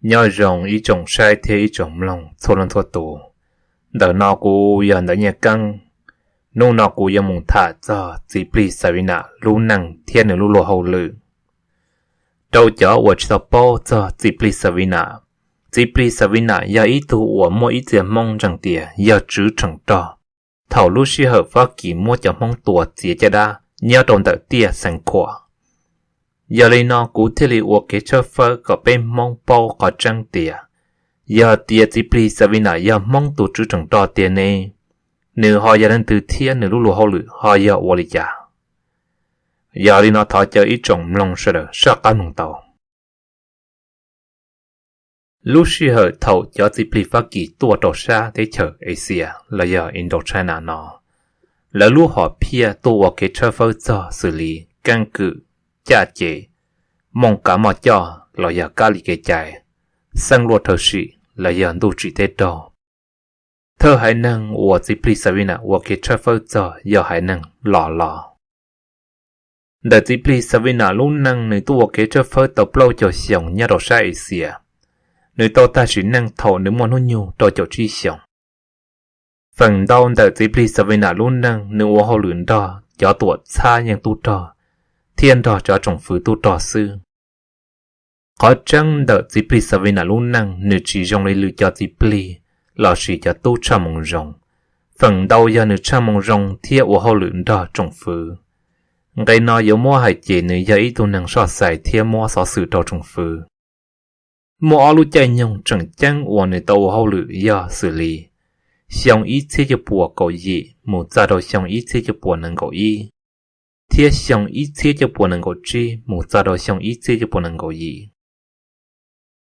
Nyob zoo ib tsoom saib thiab ib tsoom mloog txhua leej txhua tus. Ntawm no kuv yog Ntawv Nyiaj Keeb. Hnub no kuv yuav mus tham txog Txiv Plig Xavinas lub neej thiab nws lub luag hauj lwm. Rau cov uas tsis tau paub txog Txiv Plig Xavinas, Txiv Plig Xavinas yog ib tug uas muaj ib txhia Hmoob ntseeg tias yog tswv tsheem rog thaum lub sij hawm Fab Kis muab cov Hmoob tua txiav caj dab nyob rau ntawm tiaj Xeev Khuam. Yog li no kuv thiaj li ua kev tshawb fawb kom peb Hmoob paub qhov tseeb tias, yog tias Txiv Plig Xavinas yog Hmoob tus tswv tsheem rog tiag ne, nws ho yog leej twg thiab nws lub luag hauj lwm ho yog ua li cas. Yog li no thov caw ib tsoom mloog sawv daws soj qab mloog tau. Lub sij hawm thaum cov Txiv Plig Fab Kis tuaj rau sab teb chaws Asia los yog Indochina no, lawv lub hom phiaj tuaj ua kev tshawb fawb txog xws li keeb kwm, caj ces, mooj kav moj coj los yog kab li kev cai, xeeb luaj rhawv sim los yog ntuj tsim teb raug. Thawj haiv neeg uas Txiv Plig Xavinas ua kev tshawb fawb txog yog haiv neeg Los Los. Ntawm Txiv Plig Xavinas lub neej nws tuaj ua kev tshawb fawb tau plaub caug xyoo nyob rau sab Asia. Nws tau tag sim neej thaum nws muaj hnub nyoog rau caum tsib xyoos. Feem ntau ntawm Txiv Plig Xavinas lub neej nws ua hauj lwm nrog cov tuam txhab yeej tub rog thiab nrog cov tsoom fwv tub rog xwb. Qhov tseeb ntawm Txiv Plig Xavinas lub neej nws tsis zoo li lwm cov txiv plig lossis cov tub tshaj moo zoo. Feem ntau yog nws tshaj moo zoo thiab ua hauj lwm nrog tsoom fwv. Nqe no yuav muab hais ces nws yog ib tug neeg soj xais thiab muab xov xwm rau tsoom fwv. Muaj ob lub caij nyoog tseem ceeb uas nws tau ua hauj lwm yog xws li xyoo ib txhiab cuaj puas kaum yim mus txog rau xyoo ib txhiab cuaj puas nees nkaum ib, thiab xyoo ib txhiab cuaj puas nees nkaum tsib mus txog rau xyoo ib txhiab cuaj puas nees nkaum yim.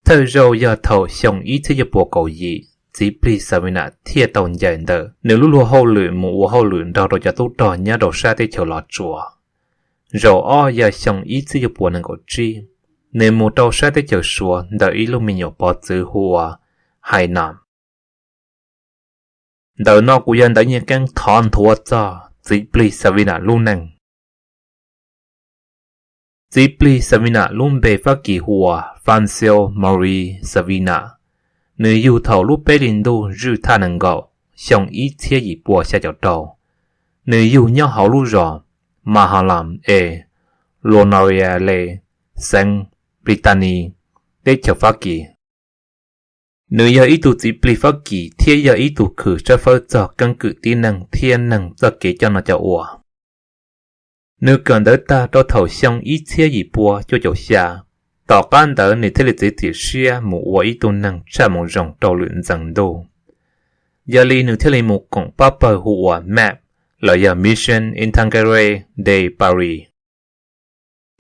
Thawj zaug yog thaum xyoo ib txhiab cuaj puas kaum yim, Txiv Plig Xavinas thiaj tau ncaim ntawm nws lub luag hauj lwm mus ua hauj lwm nrog rau cov tub rog nyob rau sab teb chaws Los Tsuas. Zaum ob yog xyoo ib txhiab cuaj puas nees nkaum tsib, nws mus rau sab teb chaws Suav ntawm ib lub me nyuam pov txwv hu ua Hais Nas. Ntawm no kuv yog Ntawv Nyiaj Keeb thov nthuav txog Txiv Plig Xavinas lub neej. Txiv Plig Xavinas lub npe Fab Kis hu ua Françoise Marie Xavinas. Nws yug thaum lub peb hlis ntuj zwj thaj nees nkaum, xyoo ib txhiab yim pua xya caum rau. Nws yug nyob hauv lub zos Mahalam es Lonaria le, xeev Brittany, teb chaws Fab Kis. Nws yog ib tug txiv plig Fab Kis thiab yog ib tug khwv tshawb fawb txog keeb kwm tib neeg thiab neeg txoj kev coj noj coj ua. Nws kawm ntawv tag rau thaum xyoo ib txhiab yim pua cuaj caum xya. Tom qab ntawd nws thiaj li txiav txim siab mus ua ib tug neeg tshaj moo zoo rau lwm ntxees ntuj. Yog li nws thiaj li mus koom pab pawg hu ua map los yog Mission Intégrée de Paris.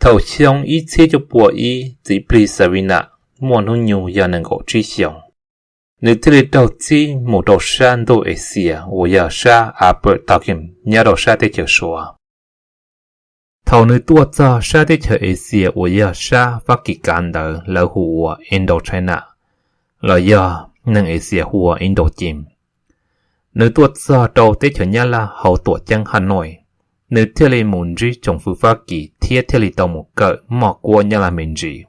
Thaum xyoo ib txhiab cuaj pua ib, txiv plig Xavinas muaj hnub nyoog yog nees nkaum tsib xyoos. Nws thiaj li raug txib mus rau sab ntuj Axias uas yog sab Upper Tonkin nyob rau sab teb chaws Suav. Thaum nws tuaj txog sab teb chaws Axias uas yog sab Fab Kis kav ntawd lawv hu ua Indochina, los yog neeg Axias hu ua Indochine. Nws tuaj txog rau teb chaws Nyab Laj hauv tuam ceeb Hanoi, nws thiaj li mus ntsib tsoom fwv Fab Kis thiab thiaj li tau mus kawm moj kuab Nyab Laj me ntsis.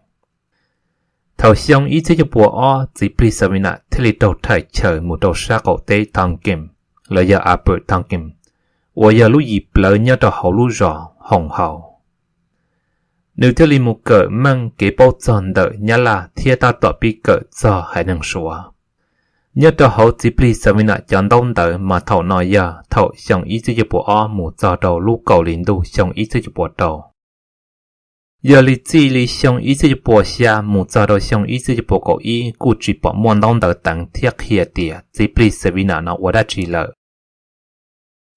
Thaum xyoo ib txhiab cuaj pua ob, txiv plig Xavinas thiaj li raug thaij chaw mus rau sab qaum teb Tonkin, los yog Upper Tonkin, uas yog lub yim plawv nyob rau hauv lub zos Hoos Haus. Nws thiaj li mus kawm meej kev paub txog ntawm Nyab Laj thiab tab tom pib kawm txog haiv neeg Suav. Nyob rau hauv txiv plig Xavinas cov ntaub ntawv mas thaum no yog thaum xyoo ib txhiab cuaj pua ob mus txog rau lub kaum hli ntuj xyoo ib txhiab cuaj pua rau. Yog li txij li xyoo ib txhiab cuaj pua xya mus txog rau xyoo ib txhiab cuaj pua kaum ib kuj tsis pom muaj ntaub ntawv teev thiab qhia tias txiv plig Xavinas no ua dab tsi lawm.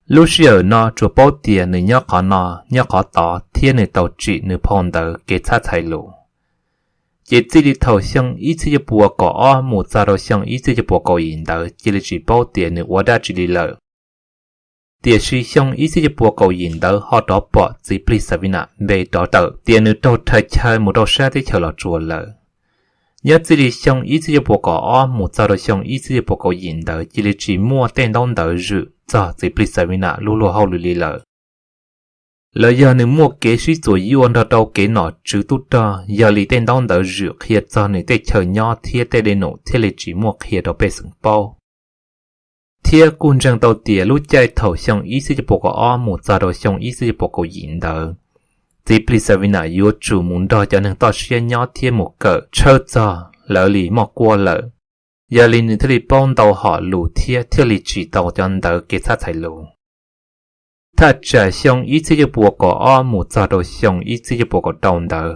Lub sij hawm no tsuas paub tias nws nyob qhov no, nyob qhov tod thiab nws tau tsim nws phau ntawv kev txhab txhais lus. Ces txij li thaum xyoo ib txhiab cuaj pua kaum ob mus txog rau xyoo ib txhiab cuaj pua kaum yim ntawd cia li tsis paub tias nws ua dab tsi li lawm. Tiam sis xyoo ib txhiab cuaj pua kaum yim ntawd ho rov pom txiv plig Xavinas npe rov tawm tias nws raug thaij chaw mus rau sab teb chaws Los Tsuas lawm. Nyob txij li xyoo ib txhiab cuaj pua kaum ob mus txog rau xyoo ib txhiab cuaj pua kaum yim ntawd cia li tsis muaj tej ntaub ntawv zwm txog txiv plig Xavinas lub luag hauj lwm li lawm. Los yog nws muaj kev sib txuas yuaj nrog rau kev nom tswv tub rog, yog li tej ntaub ntawv zwm qhia txog nws tej chaw nyob thiab tej dej num thiaj li tsis muaj qhia rau pej xeem paub. Thiab kuj ntseeg tau tias lub caij thaum xyoo ib txhiab cuaj puas kaum ob mus txog rau xyoo ib txhiab cuaj puas kaum yim ntawd, txiv plig Savina yuav tsum mus nrog cov neeg toj siab nyob thiab mus kawm tshawb txog lawv li moj kuab lawm. Yog li nws thiaj li paub ntau hom lus thiab thiaj li tsim tau cov ntawv kev txhab txhais lus. Thaj tsam xyoo ib txhiab cuaj puas kaum ob mus txog rau xyoo ib txhiab cuaj puas kaum rau ntawd,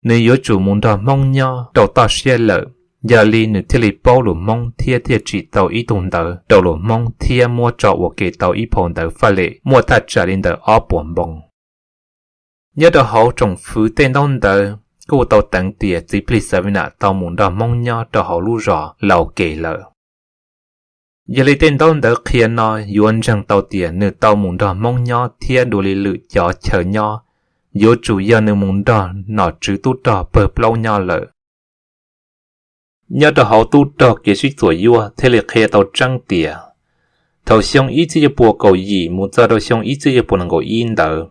nws yuav tsum mus nrog Hmoob nyob rau toj siab lawm, yog li nws thiaj li paub lus Hmoob thiab thiaj tsim tau ib tug ntawv rau lus Hmoob thiab muab tso ua ke tau ib phau ntawv faj lem muaj thaj tsam li ntawm ob puas npoo. Nyob rau hauv tsoom fwv tej ntaub ntawv kuj tau teev tias txiv plig Savina tau mus nrog Hmoob nyob rau hauv lub zos Laus Kes lawm. Yog li tej ntaub ntawv qhia no yuav ntseeg tau tias nws tau mus nrog Hmoob nyob thiab dua li lwm cov chaw nyob, yuav tsum yog nws mus nrog nom tswv tub rog pawg plaub nyob lawm. Nyob rau hauv tub rog kev sib txuas yuaj thiaj li qhia tau tseeb tias thaum xyoo ib txhiab cuaj puas kaum yim mus txog rau xyoo ib txhiab cuaj puas nees nkaum ib ntawd,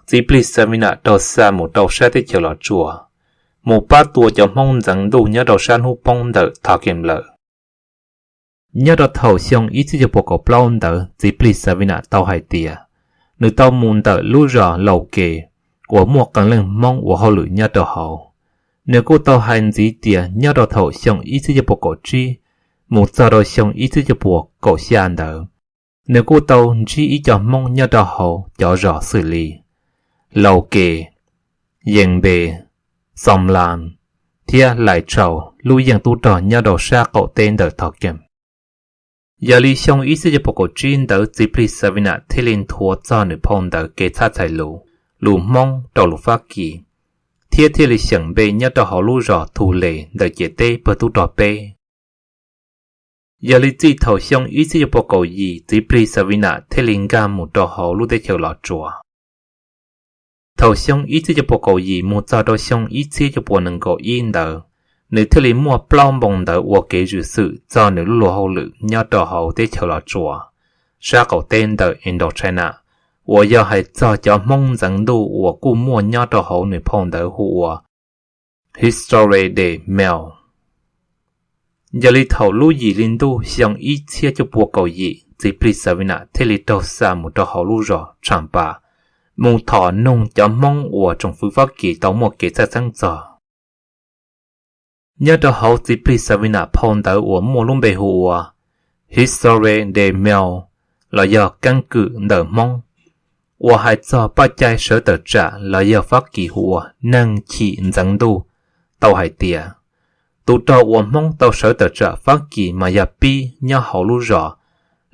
txiv plig Savina raug xa mus rau sab teb chaws Los Tsuas, mus pab tua cov Hmoob ntxeev ntuj nyob rau sab hnub poob ntawm Thov Kees lawm. Nyob rau thaum xyoo ib txhiab cuaj puas kaum plaub ntawd txiv plig Savina tau hais tias nws tau mus ntawm lub zos Laus Kes uas muaj qee leej Hmoob ua hauj lwm nyob rau hauv. Nws kuj tau hais ntxiv tias nyob rau thaum xyoo ib txhiab cuaj puas kaum tsib mus txog rau xyoo ib txhiab cuaj puas kaum xya ntawd, nws kuj tau ntsib ib co Hmoob nyob rau hauv cov zos xws li Laus Kes, Yees Npes, Xoos Las thiab Lais Tshau lub yeej tub rog nyob rau sab qaum teb ntawm Thov Kees. Yog li xyoo ib txhiab cuaj puas kaum tsib ntawd txiv plig Savina thiaj li nthuav txog nws phau ntawv kev txhab txhais lus, lus Hmoob rau lus Fab Kis, thiab thiaj li xyeem npe nyob rau hauv lub zos Thu Les ntawm ciam teb pawg tub rog peb. Yog li txij thaum xyoo ib txhiab cuaj puas kaum yim txiv plig Savina thiaj li nkag mus rau hauv lub teb chaws Los Tsuas. Thaum xyoo ib txhiab cuaj puas kaum yim mus txog rau xyoo ib txhiab cuaj puas nees nkaum ib ntawd, nws thiaj li muaj plaub npoo ntawv ua kev zwm xwm txog nws lub luag hauj lwm nyob rau hauv teb chaws Los Tsuas, sab qaum teb ntawm Indochina, uas yog hais txog cov Hmoob ntxeev ntuj uas kuj muaj nyob rau hauv nws phau ntawv hu ua Histoire des Mao. Yog li thaum lub yim hli ntuj xyoo ib txhiab cuaj puas kaum yim txiv plig Savina thiaj li raug xa mus rau hauv lub zos Tsham Pas, mus thom noog cov Hmoob uas tsoom fwv Fab Kis tau muaj kev txhawj xeeb txog. Nyob rau hauv txiv plig Savina phau ntawv uas muaj lub npe hu ua Histoire des Mao los yog Keeb Kwm ntawm Hmoob, uas hais txog paj cai sawv tawm tsam los yog Fab Kis hu ua neeg chim ntxeev ntuj, tau hais tias tus rog uas Hmoob tau sawv tawm tsam Fab Kis mas yog pib nyob hauv lub zos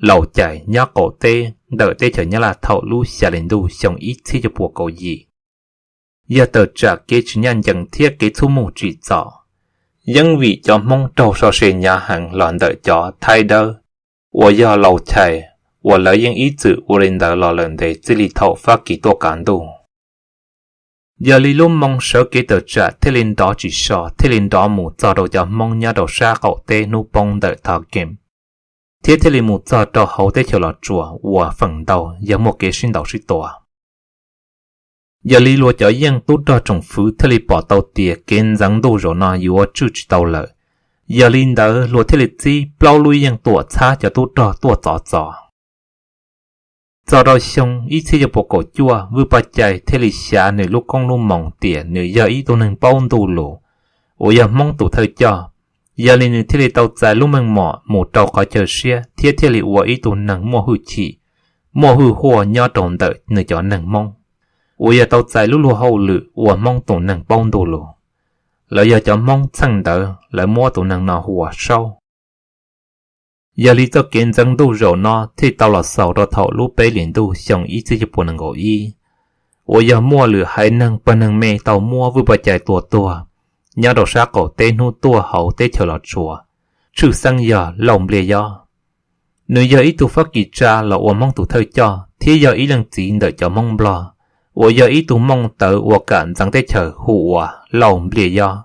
Laus Cais nyob qaum teb ntawm teb chaws Nyab Laj thaum lub xya hli ntuj xyoo ib txhiab cuaj puas kaum yim. Yog tawm tsam kev tsis ncaj ncees thiab kev txhub muj tsim txom, yeeb vim cov Hmoob raug so se hnyav heev los ntawm cov Thaib Dawb, uas yog Laus Chais, uas lawv yeej ib txwm ua li ntawd los lawm ntev txij li thaum Fab Kis tuaj kav ntuj. Yog li lub moo sawv kev tawm tsam thiaj li nrov tsis so thiaj li nrov mus txog rau cov Hmoob nyob rau sab qaum teb hnub poob ntawm Thov Kees, thiab thiaj li mus txog rau hauv teb chaws Los Tsuas uas feem ntau yog muaj kev sib ntaus sib tua. Yog li luag cov yeej tub rog tsoom fwv thiaj li pom tau tias kev ntxeev ntuj zaum no yuav tswj tsis tau lawm. Yog li ntawd luag thiaj li txib plaub lub yeej tuam txhab cov tub rog tuaj txov txos. Txog rau xyoo ib txhiab cuaj puas kaum cuaj Vwj Paj Cai thiaj li xyav nws lub koob lub moo tias nws yog ib tug neeg paub ntuj lus, uas yog Hmoob tus thawj coj. Yog li nws thiaj li tau txais lub meej mom mus rau qhov chaw siab thiab thiaj li ua ib tug neeg muaj hwj chim, muaj hwj huaj nyob rau ntawm nws cov neeg Hmoob, uas yog tau txais lub luag hauj lwm ua Hmoob tus neeg paub ntuj lus, los yog cov Hmoob txheej ntawd lawv muab tus neeg no hu ua Saub. Yog li txoj kev ntxeev ntuj zaum no thiaj tau los xaus rau thaum lub peb hlis ntuj xyoo ib txhiab cuaj puas nees nkaum ib, uas yog muaj lwm haiv neeg pawg neeg me tau muab Vwj Paj Cai tua tuag nyob rau sab qaum teb hnub tuaj hauv teb chaws Los Tsuas, tshwj xeeb yog Lauj Npliaj Yob. Nws yog ib tug Fab Kis tsa los ua Hmoob tus thawj coj thiab yog ib leej txiv ntawm cov Hmoob Nplog, uas yog ib tug mooj tawv uas kam ntxeev teb chaws hu ua Lauj Npliaj Yob.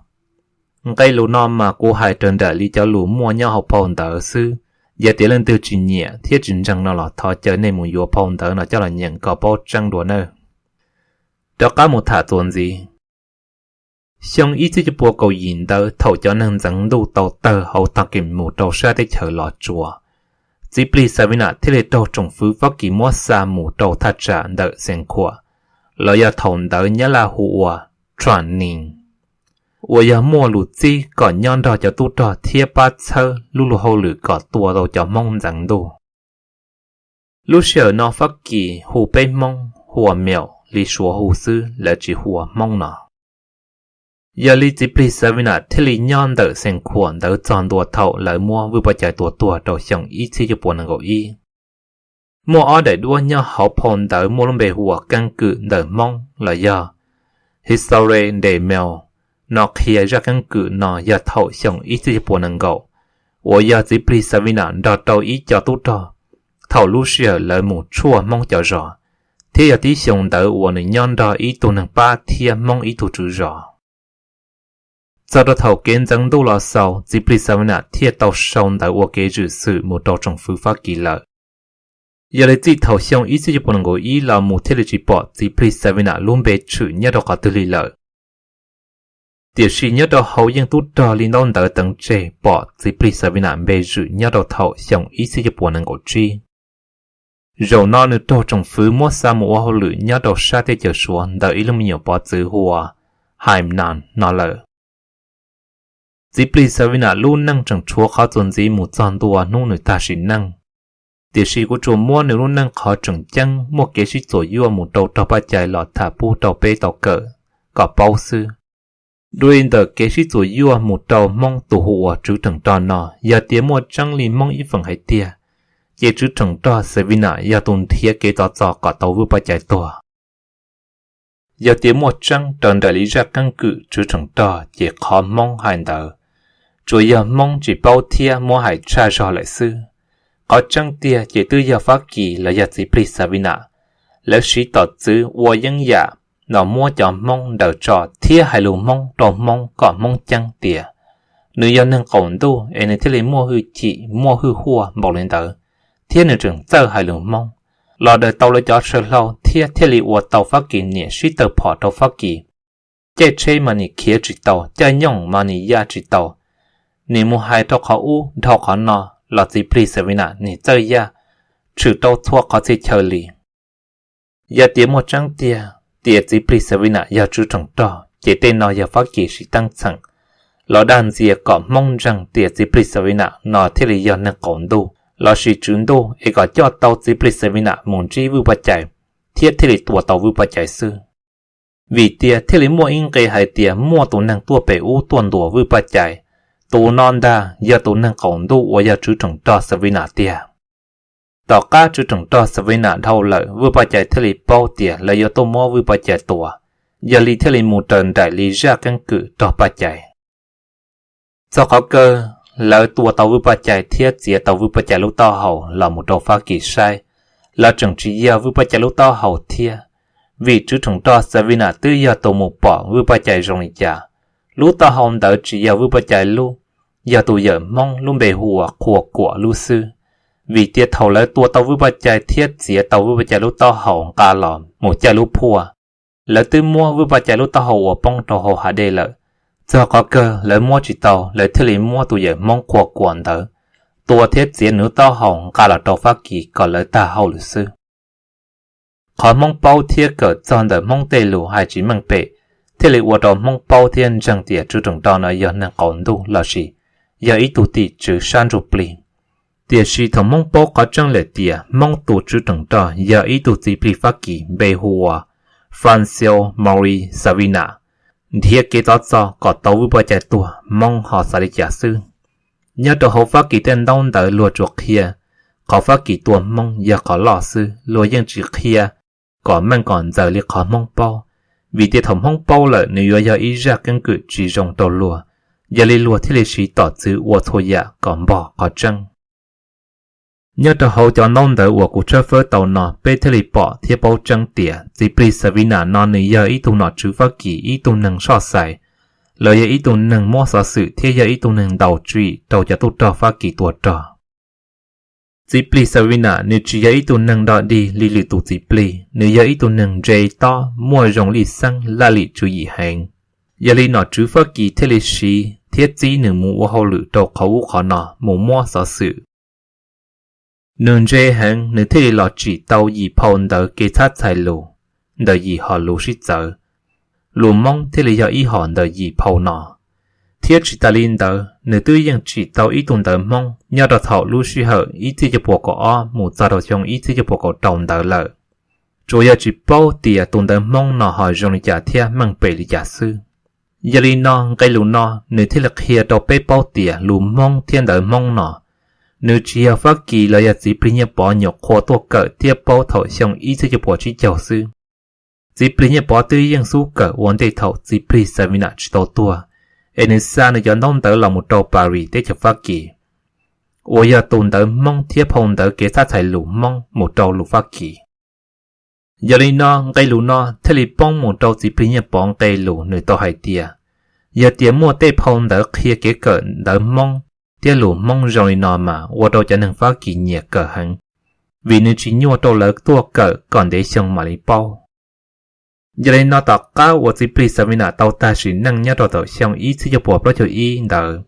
Nqe lus no mas kuv hais raws nraim li cov lus muaj nyob hauv phau ntawv xwb. Yog tias leej twg tsis nyiam thiab tsis ntseeg no los thov caw nej mus yuav phau ntawv no coj los nyeem kom paub tseeb dua nawb. Rov qab mus tham txuas ntxiv, xyoo ib txhiab cuaj pua kaum yim ntawd thaum cov neeg ntxeev ntuj tau tawg hauv Tonkin mus rau sab teb chaws Los Tsuas, txiv plig Savina thiaj li raug tsoom fwv Fab Kis muab xa mus rau thaj tsam ntawm Xeev Khuam, los yog thaum ntawd Nyab Laj hu ua Trà Ninh, uas yog muaj lus txib kom nyob nrog cov tub rog thiab pab txhawb lub luag hauj lwm kom tua tau cov Hmoob ntxeev ntuj. Lub sij hawm no Fab Kis hu peb Hmoob hu ua Mèo li Suav hu xwb, lawv tsis hu ua Hmoob no. Yog li txiv plig Savina thiaj li nyob ntawm Xeev Khuam ntawd txog ntua thaum lawv muab Vwj Paj Cai tua tuag rau xyoo ib txhiab cuaj pua nees nkaum ib. Muaj ob daim duab nyob hauv phau ntawv muaj lub npe hu ua Keeb Kwm ntawm Hmoob los yog Histoire des Mèo no qhia zaj keeb kwm no yog thaum xyoo ib txhiab cuaj pua nees nkaum, uas yog txiv plig Savina nrog rau ib co tub rog thaum lub sij hawm lawv mus tshuaj Hmoob cov zos, thiab yog tib xyoo ntawd uas nws nyob nrog ib tug neeg pab thiab Hmoob ib tug tswv zos. Txog rau thaum kev ntxeev ntuj los xaus, txiv plig Savina thiaj tau sau ntawv ua kev zwm xwm mus rau tsoom fwv Fab Kis lawm. Yog li txij thaum xyoo ib txhiab cuaj pua nees nkaum ib los mus thiaj li tsis pom txiv plig Savina lub npe tshwm nyob rau qhov twg li lawm. Tiam sis nyob rau hauv yeej tub rog li ntaub ntawv teev tseg pom txiv plig Savina npe zwm nyob rau thaum xyoo ib txhiab cuaj pua nees nkaum tsib. Zaum no nws raug tsoom fwv muab xa mus ua hauj lwm nyob rau sab teb chaws Suav ntawm ib lub me nyuam pov txwv hu ua Hainan no lawm. Txiv plig Savina lub neej tseem tshuav qhov txuas ntxiv mus txog ntua hnub nws tag sim neej, tiam sis kuv tsuas muab nws lub neej qhov tseem ceeb muaj kev sib txuam yuaj mus rau rog Paj Cai los tham pub rau peb tau kawm kom paub xwb. Dua li ntawm kev sib txuam yuaj mus rau Hmoob tus hu ua Tswv Theem Rog no, yog tias muaj tseeb li Hmoob ib feem hais tiag, ces Tswv Theem Rog Savina yog tus nrhiav kev txov txo kom tau Vwj Paj Cai tuag. Yog tias muaj tseeb raws nraim li zaj keeb kwm Tswv Theem Rog ces qhov Hmoob hais ntawd tsuas yog Hmoob tsis paub thiab muab hais tshaj zog lawm xwb. Qhov tseeb tiag ces twb yog Fab Kis los yog txiv plig Savina, lawv siv tom txwv ua yeeb yam los muab cov Hmoob ntaus tso thiab hais lus Hmoob rau Hmoob kom Hmoob ceeb tias nws yog neeg qaum ntuj es nws thiaj li muaj hwj chim muaj hwj huaj npaum li ntawd, thiab nws tseem txawj hais lus Hmoob, los daws tau lawv cov saw hlau thiab thiaj li ua tau Fab Kis niam sib tawg phom rau Fab Kis. Caij tsheb mas nim khiav tsis tau, caij nyooj mas nim ya tsis tau. Nim mus hais rau qhov ub dhau qhov no los txiv plig Savina nim txawj yaj, tshwm rau txhua qhov txhia chaw li. Yog tias muaj tseeb tiag tias txiv plig Savina yog Tswv Theem Rog ces tej no yog Fab Kis siv teeb txheem los dag ntxias kom Hmoob ntseeg tias txiv plig Savina no thiaj li yog neeg qaum ntuj lossis tswv ntuj es kom coj tau txiv plig Savina mus ntsib Vwj Paj Cai thiab thiaj li tua tau Vwj Paj Cai xwb. Vim tias thiaj li muaj ib nqe hais tias muaj tus neeg tuaj pem ub tuaj ntuas Vwj Paj Cai, tus no ntag yog tus neeg qaum ntuj uas yog Tswv Theem Rog Savina tiag. Tom qab Tswv Theem Rog Savina dhau lawm, Vwj Paj Cai thiaj li paub tias lawv yuav tuaj muab Vwj Paj Cai tua, yog li thiaj li mus raws nraim li zaj keeb kwm rog Paj Cai. Txog qhov kawg, lawv tua tau Vwj Paj Cai thiab txiav tau Vwj Paj Cai lub taub hau los mus rau Fab Kis saib, los tseem tsis yog Vwj Paj Cai lub taub hau thiab. Vim Tswv Theem Rog Savina twb yog tus mus pom Vwj Paj Cai zoo li cas, lub taub hau ntawd tsis yog Vwj Paj Cai lub, yog tus yawm Hmoob lub npe hu ua Qhua Kuam lub xwb. Vim tias thaum lawv tua tau Vwj Paj Cai thiab txiav tau Vwj Paj Cai lub taub hau nqa los mus caij lub phuaj, lawv twb muab Vwj Paj Cai lub taub hau uas poob rau hauv hav dej lawm. Txog qhov kawg lawv muab tsis tau, lawv thiaj li muab tus yawm Hmoob Qhua Kuam ntawd tua thiab txiav nws lub taub hau nqa los rau Fab Kis kom lawv tag hauj lwm xwb. Qhov Hmoob paub thiab kawm txog ntawm Hmoob tej lus hais tsis meej pem, thiaj li ua rau Hmoob paub thiab ntseeg tias Tswv Theem Rog no yog neeg qaum ntuj lossis yog ib tug tim tswv sab ntsuj plig. Tiam sis thaum Hmoob paub qhov tseeb lawm tias Hmoob tus Tswv Theem Rog yog ib tug txiv plig Fab Kis npe hu ua François Marie Savina, nrhiav kev txov txo kom tau Vwj Paj Cai tuag, Hmoob ho xav li cas xwb. Nyob rau hauv Fab Kis tej ntaub ntawv luag tsuas qhia qhov Fab Kis tua Hmoob yog qhov loj xwb, luag yeej tsis qhia kom meej kom ntxaws li qhov Hmoob paub, vim tias thaum Hmoob paub lawm nws yuav yog ib zaj keeb kwm tsis zoo rau luag, yog li luag thiaj li siv tom txwv ua txhua yam kom npog qhov tseeb. Nyob rau hauv cov ntaub ntawv uas kuv tshawb fawb tau no peb thiaj li pom thiab paub tseeb tias txiv plig Savina no nws yog ib tug nom tswv Fab Kis ib tug neeg soj xais, los yog ib tug neeg muab xov xwm thiab yog ib tug neeg ntaus tswv yim rau cov tub rog Fab Kis tua rog. Txiv plig Savina nws tsis yog ib tug neeg dog dig li lwm tus txiv plig, nws yog ib tug neeg ntse tob muaj zoo lij xeeb laj lim tswv yim heev. Yog li nom tswv Fab Kis thiaj li siv thiab txib nws mus ua hauj lwm rau qhov ub qhov no mus muab xov xwm. Nws ntse heev nws thiaj li los tsim tau yim phau ntawv kev txhab txhais lus ntawm yim hom lus sib txawv, lus Hmoob thiaj li yog ib hom ntawm yim phau no. Thiab tsis tas li ntawd nws twb yeej tsim tau ib tug ntawv Hmoob nyob rau thaum lub sij hawm ib txhiab cuaj puas kaum ob mus txog rau xyoo ib txhiab cuaj puas kaum rau ntawd lawm. Tsuas yog tsis paub tias tus ntawv Hmoob no ho zoo li cas thiab meej pem li cas xwb. Yog li no nqe lus no nws thiaj li qhia rau peb paub tias lus Hmoob thiab ntawv Hmoob no, nws tsis yog Fab Kis los yog txiv plig Nyiaj Pov nyuam qhuav tuaj kawm thiab paub thaum xyoo ib txhiab cuaj puas tsib caug xwb. Txiv plig Nyiaj Pov twb yeej xub kawm ua ntej thaum txiv plig Savina tsis tau tuag, es nws xa nws cov ntaub ntawv los mus rau Paris teb chaws Fab Kis, uas yog tus ntawv Hmoob thiab phau ntawv kev txhab txhais lus Hmoob mus rau lus Fab Kis. Yog li no nqe lus no thiaj li poob mus rau txiv plig Nyiaj Pov nqe lus nws tau hais tias, yog tias muaj tej phau ntawv qhia kev kawm ntawv Hmoob thiab lus Hmoob zoo li no mas ua rau cov neeg Fab Kis nyiam kawm heev, vim nws tsis nyuaj rau lawv tuaj kawm kom ntev xyoo mam li paub. Yog li no tom qab uas txiv plig Savina tau tag sim neej nyob rau thaum xyoo ib txhiab cuaj puas plaub caug ib ntawd,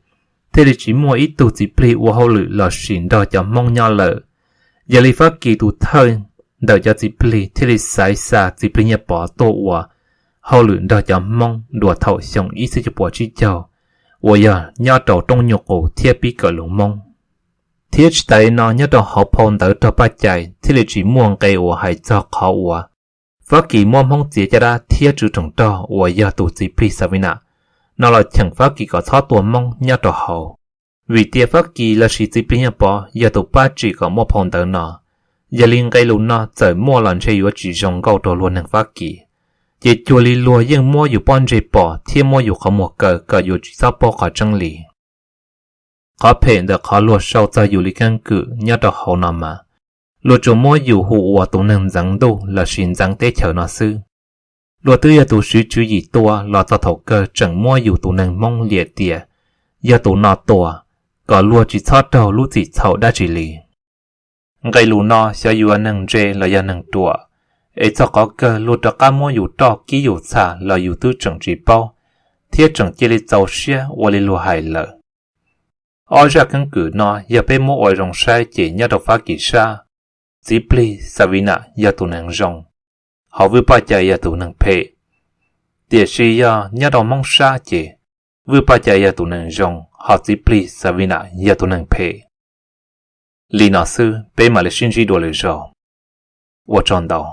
thiaj li tsis muaj ib tug txiv plig ua hauj lwm los sis nrog cov Hmoob nyob lawm. Yog li Fab Kis tus thawj ntawm cov txiv plig thiaj li xaiv xa txiv plig Nyiaj Pov tuaj ua hauj lwm nrog cov Hmoob dua thaum xyoo ib txhiab cuaj puas tsib caug, uas yog nyob rau rooj nyuj qus thiab pib kawm lus Hmoob. Thiab tsis tas li no nyob rau hauv phau ntawv rog Paj Cai thiaj li tsis muaj nqe uas hais txog qhov uas Fab Kis muab Hmoob txiav caj dab thiab tswv roog rog uas yog tus txiv plig Savina no los cheem Fab Kis kom txhob tua Hmoob nyob rau hauv. Vim tias Fab Kis los sis txiv plig Nyiaj Pov yog tus pab tsim kom muaj phau ntawv no, yog li nqe lus no txawm muaj los ntshe yuav tsis zoo nkauj rau luag neeg Fab Kis, ces cuag li luag yeej muab yus pob ntseg pom thiab muab yus qhov muag kaw kom yus tsis txhob paub qhov tseeb li. Qhov phem ntawm qhov luag sau txog yus li keeb kwm nyob rau hauv no mas, luag tsuas muab yus hu ua tus neeg ntxeev ntuj los sis ntxeev teb chaws no xwb. Luag twb yog tus swv tswv yim tua los txog thaum kawg tseem muab yus tus neeg Hmoob liam tias yog tus no tua, kom luag tsis txhob raug lub txim txhaum dab tsi li. Nqe lus no xyov yuav neeg ntse los yog neeg ruam, es txog qhov kawg luag rov qab muab yus roj kib yus txha los yus twb tseem tsis paub, thiab tseem cia li txaus siab ua li luag hais lawm. Ob zaj keeb kwm no yog peb muab ua zoo saib ces nyob rau Fab Kis sab, txiv plig Savina yog tus neeg zoo, hos Vwj Paj Cai yog tus neeg phem. Tiam sis yog nyob rau Hmoob sab ces Vwj Paj Cai yog tus neeg zoo hos txiv plig Savina yog tus neeg phem. Li no xwb peb mam li sib ntsib dua lwm zaus. Ua tsaug ntau.